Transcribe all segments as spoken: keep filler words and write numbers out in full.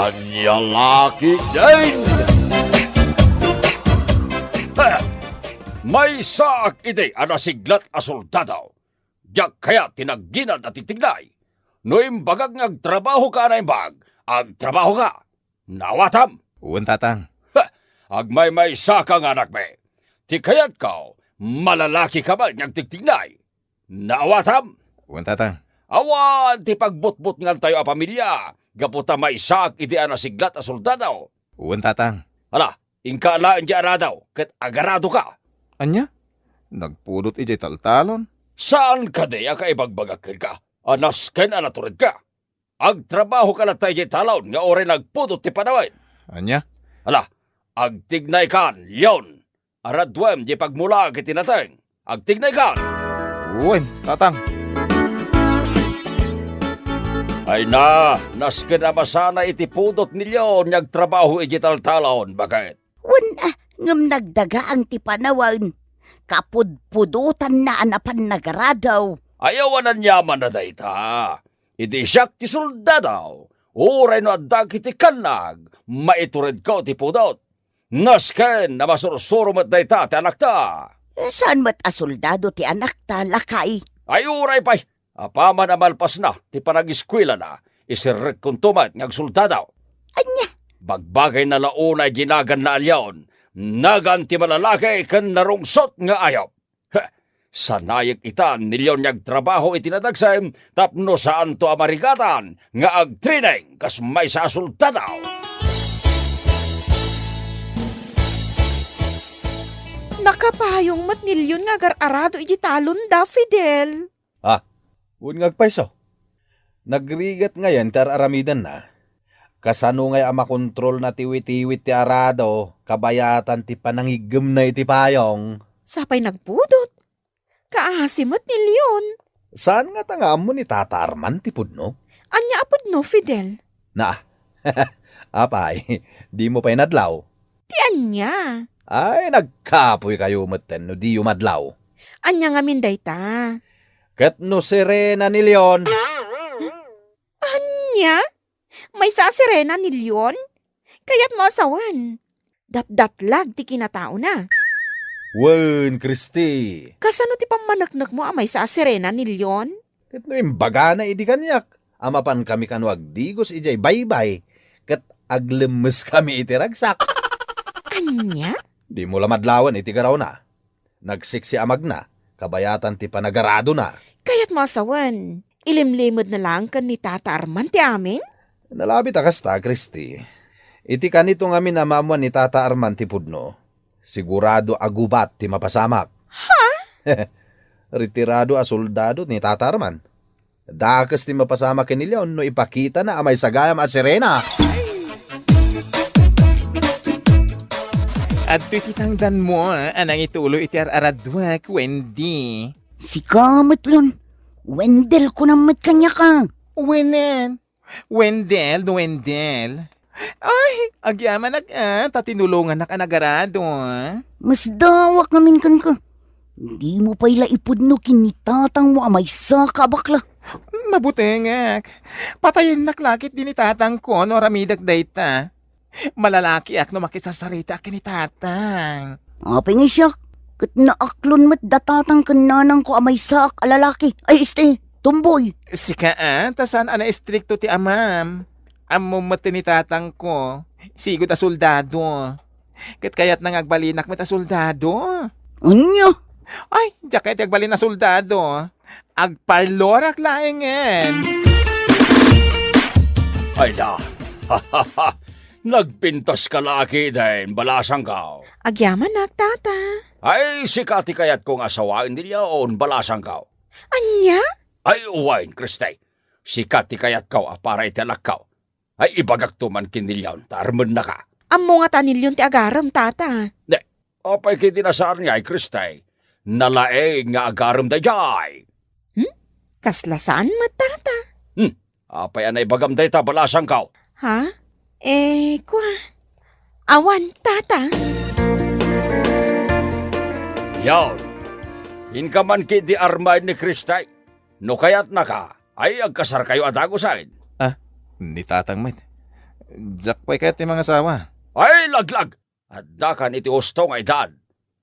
Ania la ketdin? Ha! Maysaak idi a nasiglat a soldado. Diak kayat ti nagginad a tigtignay. No imbagak nga agtrabahoka a naimbag, agtrabahoka. Naawatam? Wen, Tatang. Ha! Agmaymaysaka nga anakmi. Ti kayatko, malalakika met nga agtigtignay. Naawatam? Wen, Tatang. Awan ti pagbutbutngantayo a pamilia, gapu ta maysaak idi a nasiglat a soldado. Wen, Tatang. Ala, inka laeng diay arado, ket agaradoka. Ania? Nagpudot idiay taltalon? Saan kadi a kaibagbagak kenka a nasken a naturedka? Agtrabahoka latta idiay talon nga uray nagpudot ti panawen. Ania? Ala, agtignaykan, Leon. Araduem diay pagmulaak iti nateng. Agtignaykan! Wen, Tatang. Ay na, nasken a masana iti pudot ni Leon nga agtrabaho idiay taltalon. Baket? Wen, ah, ngem nagdagaang ti panawen. Kapudpudotanna a napan nagarado. Ay, awan aniamanna dayta. Idi siak ti soldado, uray no adda iti kannag, maituredko ti pudot. Nasken a masursuro met dayta ti anakta. Saan met a soldado ti anakta, lakay? Ay, uray pay. Apaman a malpasna ti panageskuelana, iserrekkonto met nga agsoldado. Ania? Bagbagayna la unay dinaganna a Leon, nagan ti malalaki ken narungsot nga ayup. Heh, sanayek ita ni Leon nga agtrabaho iti nadagsem tapno saanto a marigatan nga agtraining kas maysa a soldado. Nakapayong met ni Leon nga agar-arado iti talonda, Fidel. Ah, wen nga agpayso. Nagrigat ngayen ti ar-aramidenna. Kasano ngay a makontrolna ti witiwit ti arado, kabayatan ti panangiggemna iti payong? Sapay nagpudot. Kaasi met ni Leon. Saan ngata nga ammo ni Tata Arman ti pudno? Ania a pudno, Fidel? Na, apay, dimo pay nadlaw? Ti ania? Ay, nagkapoykayo metten no diyo madlaw. Ania ngamin dayta? Ket no sirena ni Leon. Ania? Maysa a sirena ni Leon? Kayatmo a sawen, datdatlag ti kinataona. Wen, Kristi. Kasano ti pammaneknekmo a maysa a sirena ni Leon? Ket no imbagana idi kaniak a mapankami kano agdigos idiay baybay, ket aglemmeskami iti ragsak. Ania? Dimo la madlawen iti garawna. Nagsiksi a magna, kabayatan ti panagaradona. Kayatmo a sawen, ilimlimedna laeng ken ni Tata Arman ti amin? Nalabit a kasta, Kristi. Iti kanito ngamin a maammoan ni Tata Arman ti pudno, sigurado a gubat ti mapasamak. Ha? Retirado a soldado ni Tata Arman. Dakes ti mapasamak ken ni Leon no ipakitana a maysa gayam a sirena. Adtoy ti tangdanmo a nangituloy iti ar-araduak, Wendy. Sika met, Leon. Wendel kunam met kaniak a. Wenen. Wendel, no Wendel. Ay, agyamanak a, ta tinulongannak a nagarado. Masdaawak ngamin kenka. Dimo pay la ipudno ken ni tatangmo a maysaka a bakla. Mabutengek. Patayennak la ketdi ni tatangko no aramidek dayta. Malalakiak no makisarsaritaak ken ni tatang. Apay ngay siak? Ket naaklon met da tatang ken nanangko a maysaak a lalaki. Ay, este, tomboy. Sika a, ta saan a naestrikto ti amam. Ammom met ni tatangko, sigud a soldado. Ket kayatna nga agbalinak met a soldado. Ania? Ay, diak kayat ti agbalin a soldado. Agparlorak laengen. Ay na. Nagpintas ka la ketdin, balasangko. Agyamanak, tata. Ay, sika ti kayatko nga asawaen ni Leon, balasangko. Ania? Ay, wen, Kristay. Sika ti kayatko a para iti anakko. Ay, ibagakto man ken ni Leon, ta armennaka. Ammo ngata ni Leon ti agarem, tata. Ne, apay ketdi a saan ngay, Kristay? Nalaing nga agarem daydiay. Hmm? Kasla saan met, tata? Hmm, apay a naibagam dayta, balasangko? Ha? Eh, kua. Awan, tata. Leon, inka man ketdi armaen ni Kristay. No kayatnaka, ay agkasarkayo a dagusen. Ah, ni tatang met. Diak pay kayat ti mangasawa. Ay, laglag! Addakan iti husto nga edad.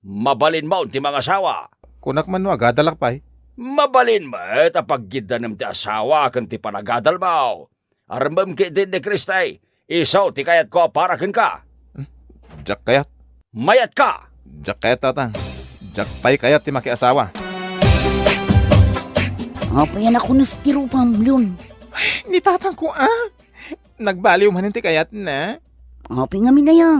Mabalinmon ti mangasawa. Kunak man no agadalak pay. Mabalin met a paggiddanem ti asawa ken ti panagadalmo. Armem ketdin ni Kristay, isu ti kayatko a para kenka. Hmm, diak kayat. Mayatka! Diak kayat, Tatang. Diak pay kayat ti makiasawa. Apay a nakunes ti rupam, Leon? Ay, ni tatangko, a? Nagbaliw manen ti kayatna? Apay ngamin aya?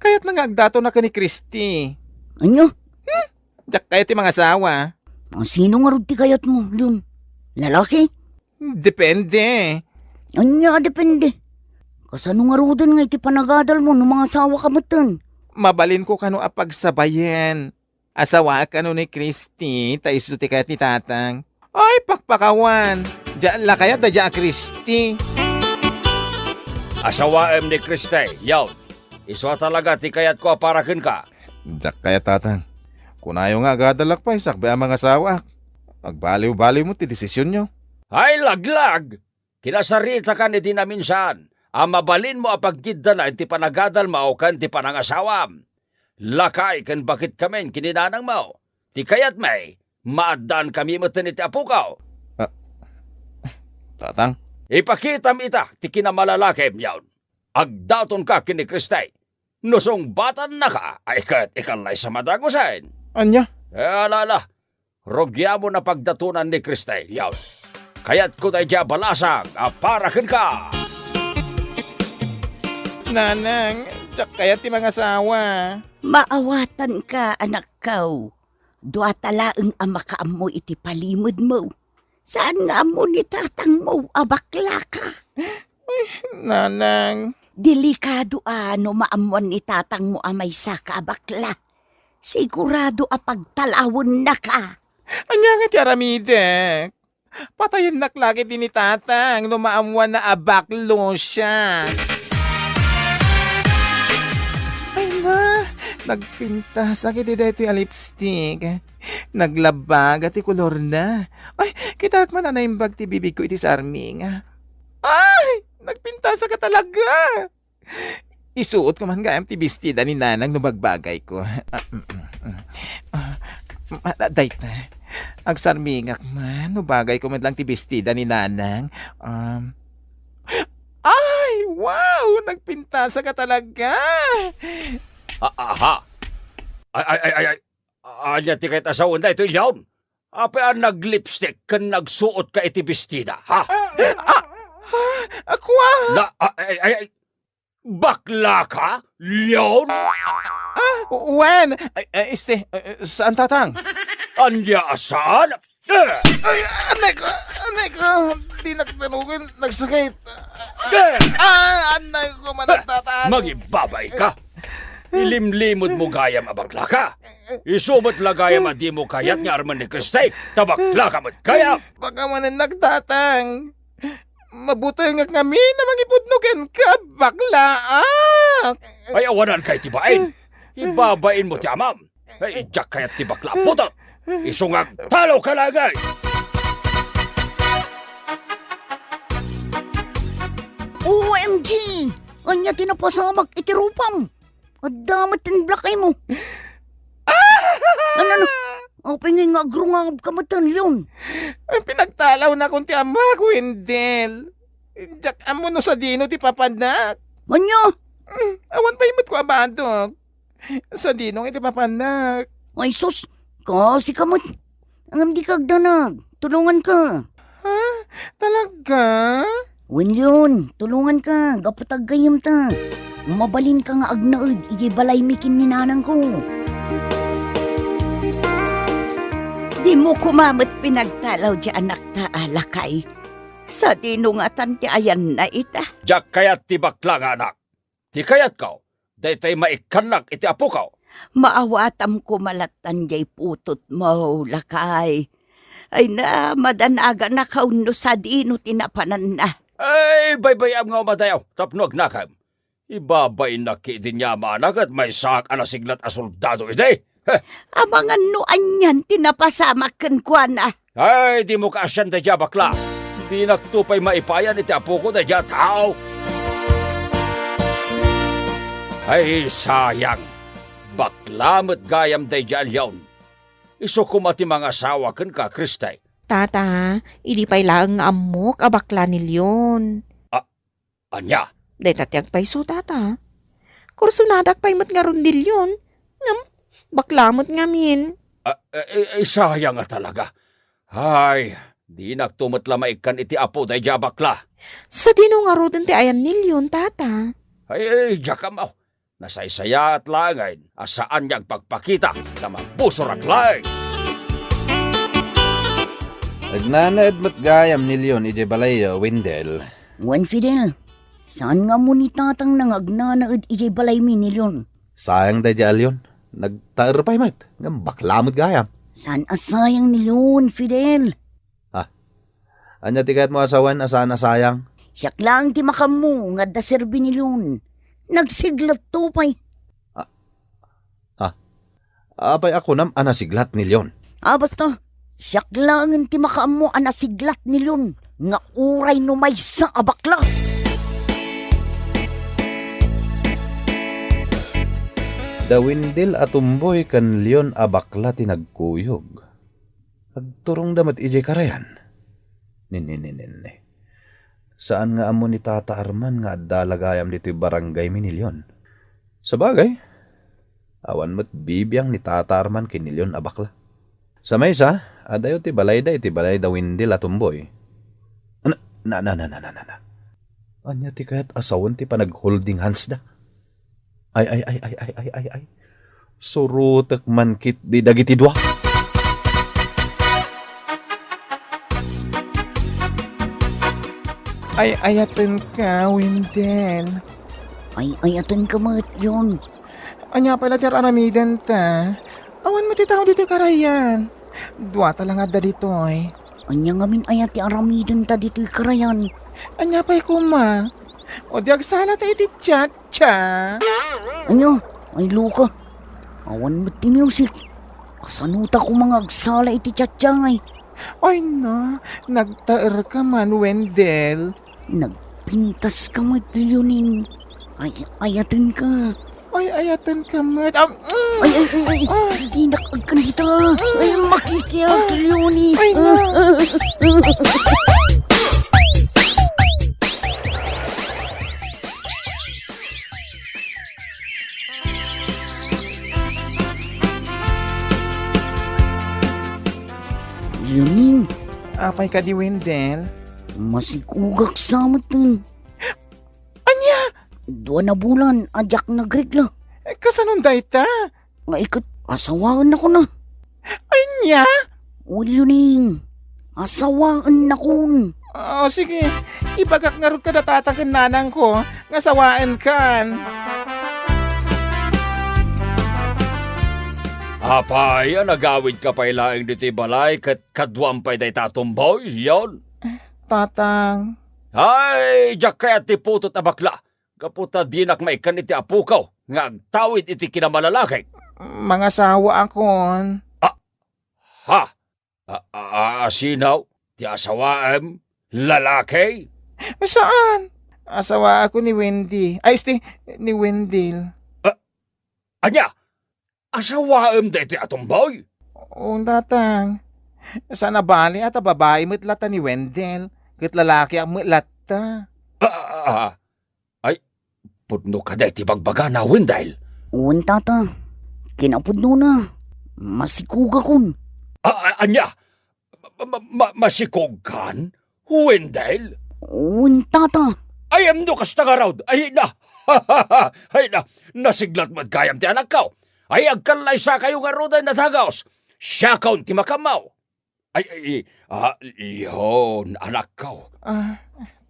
Kayatna nga agdatonna ken ni Christy. Ania? Hmm? Diak kayat ti mangasawa. A, sino ngarud ti kayatmo, Leon? Lalaki? Depende. Ania a depende? Kasano ngaruden nga iti panagadalmo no mangasawaka metten? Mabalinko kano a pagsabayen. Asawaek kano ni Christy, ta isu ti kayat ni Tatang. Ay, pakpakawan! Diak la kayat daydiay a Christy. Asawaem ni Christy, Leon. Isu a talaga ti kayatko a para kenka. Diak kayat, Tatang. Kunayo nga agadalak pay sakbay a mangasawaak. Agbaliw-baliw met ti desisionyo. Ay, laglag! Kinasaritakan iti naminsan a mabalinmo a paggiddana iti panagadalmo ken ti panangasawam. Lakay ken baketkamin ken ni nanangmo. Ti kayatmi, maaddaankami metten iti apoko. Ah, Tatang? Ipakitam ita ti kinamalalakim, Leon. Agdatonka ken ni Christy. No sungbatannaka, ay ket ikallaysa madagusen. Ania? Eh, ala, ala. Rugiamon a pagdatonan ni Christy, Leon. Kayatko daydiay a balasang a para kenka. Nanang, diak kayat ti mangasawa. Maawatanka, anakko. Duata laeng a makaammo iti palimedmo. Saan nga ammo ni tatangmo a baklaka? Ay, Nanang. Delikado a no maammuan ni tatangmo a maysaka a bakla. Sigurado a pagtalawennaka. Ania nga ti aramidek? Patayennak la ketdi ni Tatang no maammuanna a baklo siak. Ay na, nagpintasak iti daytoy a lipstick. Naglabaga ti kolorna. Ay, kitaek man a naimbag ti bibigko iti sarminga. Ay, nagpintasak talaga. Isuot ko man gayam ti bestida ni Nanang no bagbagayko. Ah, mm, mm, mm. Ah, ma-, dayta. Agsarmingak man no bagayko met lang ti bestida ni Nanang. Um, ay, wow! Nagpintasak talaga! Ah, aha. Ay, ay, ay, ay, ay. Ania ti kayat a sawen daytoy, Leon? Apay a naglipstick ken nagsuotka iti bestida, ha? Ah, ah, kua? Na, ah, ay, ay, ay, Baklaka, Leon? Ah, wen. Ay, ay, este, eh, saan, Tatang? Ania a saan? Eh! Ay, anay ko, anay ko. Dinak danugen, nagsakit. Eh! Ah, anay ko, managtatag. Mangibabain ka. Ilimlimod mo gayam a baklaka. Isu met la gayam a dimo kayat nga armen ni Christy, ta baklaka met gayam. Pakamanen, nagtatang. Mabutengak ngamin a mangipudno kenka, baklaak! Ay, awanan kay ti bain. Ibabain mo ti amam. Ay, diak kayat ti bakla a putot. Isu nga agtalawka laeng. O M G! Ania ti napasamak iti rupam? Adda met ti black eye mo. Ah! Ano, ano? Apay ngay nga agrungabka met, Leon? Ay, pinagtalawnak ti amak, Wendell. Diak ammo no sadino ti papannak. Ania? Mm, awan pay met ko a badok. Sadino nga ti papannak? Ay, sus! Kasika met. Ngem dika agdanag. Tulonganka. Ha? Talaga? Wen, Leon, tulonganka gapu ta aggayyemta. Mabalinka nga agnaed idiay balaymi ken ni nanangko. Dimo koma met pinagtalaw ti anakta a lakay. Sadino ngatan ti ayanna ita? Diak kayat ti bakla nga anak. Ti kayatko, daytoy maikkannak iti apoko. Maawatam koma lattan diay putotmo, lakay. Ay na, madanaganaka wenno sadino ti napananna. Ay, baybay-am nga umadayaw tapno agnakem. Ibabainnak ketdi ni amana ket maysaak a nasiglat a soldado idi. Heh. Amangan no anian ti napasamak kenkuana. Ay, dimo kaasian daydiay a bakla. Dinakto pay maipayan iti apoko daydiay a tao. Ay, sayang! Bakla met gayam daydiay a Leon. Isu koma ti mangasawa kenka, Christy. Tata, idi pay laeng nga ammok a bakla ni Leon. A-, ania? Dayta ti agpayso, Tata. Kursonadak pay met ngarud ni Leon. Ngem, bakla met ngamin. A, e, e, e, sayang a talaga. Ay, dinakto met la maikkan iti apo daydiay a bakla. Sadino ngaruden ti ayan ni Leon, Tata? Ay, ay, diak ammo. Nasaysayaat laengen a saan nga agpakpakita ta mabusorak laeng. Nagnanaed met gayam ni Leon idiay balayyo, Wendell. Wen, Fidel, saan nga ammo ni tatangna nga agnanaed idiay balaymi ni Leon? Sayang daydiay a Leon. Nagtaer pay met, ngem bakla met gayam. Saan a sayang ni Leon, Fidel? Ah, ania ti kayatmo a sawen a saan a sayang? Siak laeng ti makaammo nga adda serbi ni Leon. Nagsiglatto pay. Ah, ah, apay a kunam a nasiglat ni Leon? Ah, basta, siak laengen ti makaammo a nasiglat ni Leon nga uray no maysa a bakla. Da Wendell a tumboy ken Leon a bakla ti nagkuyog. Agturongda met idiay karayan. Ninninninninni. Saan nga ammo ni Tata Arman nga adda la gayam ditoy barangaymi ni Leon. Sabagay, awan met bibiang ni Tata Arman ken ni Leon a bakla. Sa maysa, adayo ti balayda iti balay da Wendell a tumboy. Na, na, na, na, na, na, na. Ania ti kayat a sawen ti panag-holding hands da? Ay, ay, ay, ay, ay, ay, ay, ay. Surotek man ketdi dagiti dua. Ay-ayatenka, Wendell. Ay-ayatenka met, Leon. Ania pay la ti ar-aramidenta? Awan met ti tao ditoy karayan. Duata la nga adda ditoy. Ania ngamin aya ti aramidenta ditoy karayan? Ania pay koma? O di agsala ta iti chat? Cha? Ania? Ay, loka. Awan met ti music. Kasano ta koma nga agsala iti chatcha ngay? Ay na, nagtaerka man, Wendell. Nagpintaska met, Leoning. Ay, ayatenka. Ay, ayatenka met. Ah, mm. Ay, ay, ay, ay. Ah. Dinak agkan dita. Ay, makikiag, Leoning. Ay, na. Leoning. Apay kadi, Wendell? Masikogak sa metten. Ania? Dua na bulan a diak nagregla. Eh, kasanon dayta? Nga iket, asawaennakon a. Ania? O, Leoning, asawaennakon. Ah, sige. Ibagak ngarud kada tata ken nanangko nga asawaenkan. Apay a nagawidka pay laeng ditoy balay ket kaduam pay dayta a tumboy, Leon? Tatang. Ay, diak kayat ti putot a bakla. Gapu ta dinak maikkan iti apoko nga agtawid iti kinamalalakik. Mangasawaakon. Ah, ha? A, a, a, sino? Ti asawaem? Lalaki? Saan? Asawaakon ni Wendy. Ay, esti, ni Wendell. Ah, ania? Asawaem daytoy a tumboy? Oo, tatang. Saan a bali a ta babai met latta ni Wendell, ket lalakiak met latta. Ah, ah, ah. Ay, pudno kadi ti bagbagana, Wendell? Wen, tata. Kinapudnona, masikogakon. Ah, ah, ania? Ma-, ma-, ma-, masikogkan, Wendell? Wen, tata. Ay, no kasta ngarud. Ay na. Ay na. Nasiglat met gayam ti anakko. Ay, agkallaysakayo ngaruden a dagus. Siakon ti makaammo. Ay, ay, ah, Leon, anakko. Ah,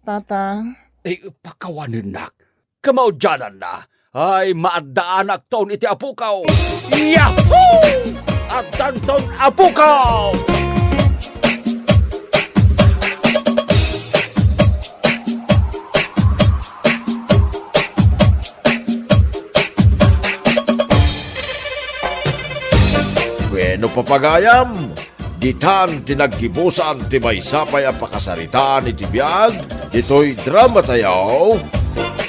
tatang. Ay, pakawanennak. Kamaudiananna, ay maaddaanakton iti apoko. Yahoo! Addanton apoko! Bueno, papagayam, ditan ti naggibusan ti maysa pay a pakasaritaan iti biag ditoy drama tayo.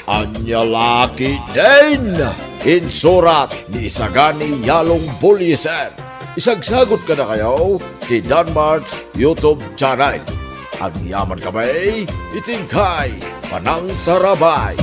Ania la ketdin? Insurat ni Isagani Yalong Buliser. Isagsagot kadakayo ti Danmart's YouTube channel. Agyaman kami iti inkay panangtarabay.